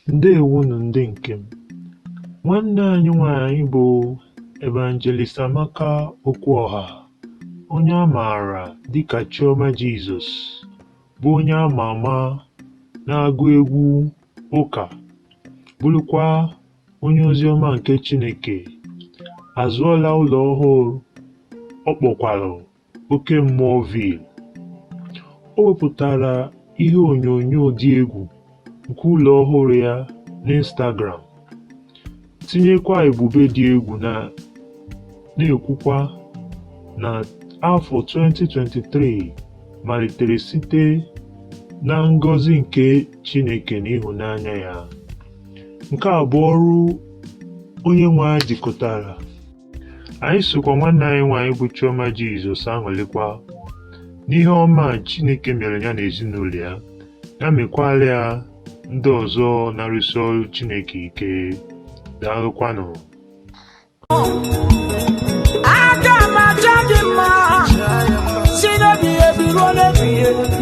Ndewonu ndị nke m. Nwanne anyị nwanyị bụ Evangelist Amaka Okwuọha, onye a maara dịka Chioma Jesus, bụ onye ama ama na-agụ egwu ụka, bụrụkwa onye oziọma nke Chineke, azụọla ụlọ ọhụụ ọ kpọkwara Oke Mmụọ Ville. O wepụtara ihe onyonyo dị egwu nke ụlọ ọhụrụ ya n'Instagram, tinyekwa ebube dị egwu na-ekwukwa na afọ 2023 malitere site na ngọzi nke Chineke na ịhụnanya ya. Nke a bụ ọrụ Onyenwe anyị jikọtara. Anyị sokwa nwanne anyị nwaanyị bụ Chioma Jesus aṅụrịkwa n'ihe ọma a Chineke mere ya na ezinụlọ ya, ya mekwara ya ndị ọzọ na-arụsi ọrụ Chineke ike. Daalụkwanụ. Aga m aja gị mma si n'ebighị ebi ruo n'ebighị ebi.